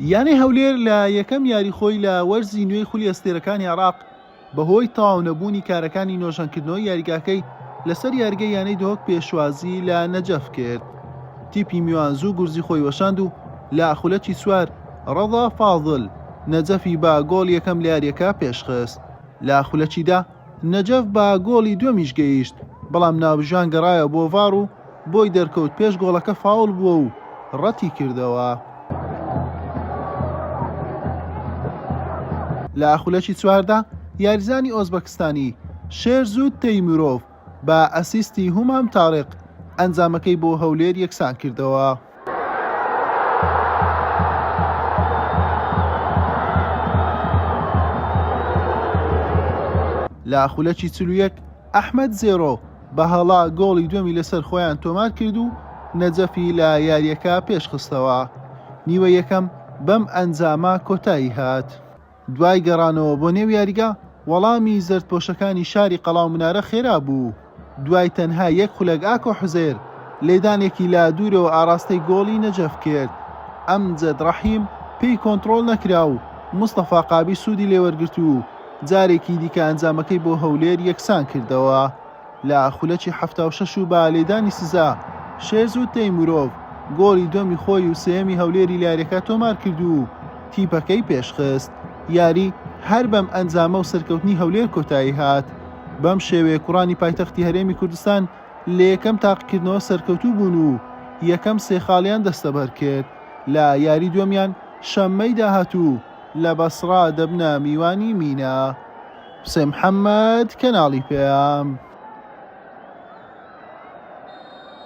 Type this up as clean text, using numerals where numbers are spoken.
یانەی هەولێر لە یەکەم یاری خۆی لە وەرزی نوێی خولی ئەستێرەکانی عێراق بەهۆی تەواو نەبوونی کارەکانی نۆژەنکردنەوەی یاریگاکەی لەسەر یاریگەی یانەی دهۆک پێشوازی لە نەجەف کرد. تیپی میوان زوو گورزی خۆی وەشاند و لە خولەکی چوار ڕەزا فازل نەجەفی بە گۆڵ یەکەم لە یارییەکە پێشخست. لە خولەکی دە نەجەف بە گۆڵی دووەمیش گەیشت، بەڵام ناوبژیوان گەڕایەوە بۆ ڤاڕ و بۆی دەرکەوت پێش گۆڵەکە فاوڵ بووە و ڕەتیکردەوە. لە خولەکی 14 یاریزانی ئۆزبەکستانی شێرزود تەیمورۆڤ بە ئەسیستی هومام تارق ئەنجامەکەی بۆ هەولێر یەکسانکردەوە. لە خولەکی 41 ئەحمەد زێرۆ بە هەڵە گۆڵی دووەمی لەسەر خۆیان تۆمار کرد و نەجەفی لە یارییەکە پێشخستەوە. نیوەی یەکەم بەم ئەنجامە کۆتایی هات. دوای گەڕانەوە بۆ نێو یاریگا، وەڵامی زەردپۆشەکانی شاری قەڵا و منارە خێرا بوو. دوای تەنها یەک خولەک ئاکۆ حوزێر لێدانێکی لە دوورەوە ئاراستەی گۆڵی نەجەف کرد، ئەمجەد ڕەحیم پێی کۆنتڕۆڵ نەکرا و مستەفا قابی سوودی لێوەرگرت و جارێکی دیکە ئەنجامەکەی بۆ هەولێر یەکسان کردەوە. لە خولەکی 76 و بە لێدانی سزا، شێرزود تەیمورۆڤ گۆڵی دووەمی خۆی و سێیەمی هەولێری لە یارییەکە تۆمارکرد و تیپەکەی پێشخست. یاری هەر بەم ئەنجامە و سەرکەوتنی هەولێر کۆتایی هات. بەم شێوەیە کوڕانی پایتەختی هەرێمی کوردستان لە یەکەم تاقیکردنەوە سەرکەوتوو بوون و یەکەم سێ خاڵیان دەستەبەر کرد. لە یاری دووەمیان شەممەی داهاتوو لە بەسڕا دەبنە میوانی مینا. حوسێن محەمەد، کەناڵی پەیام.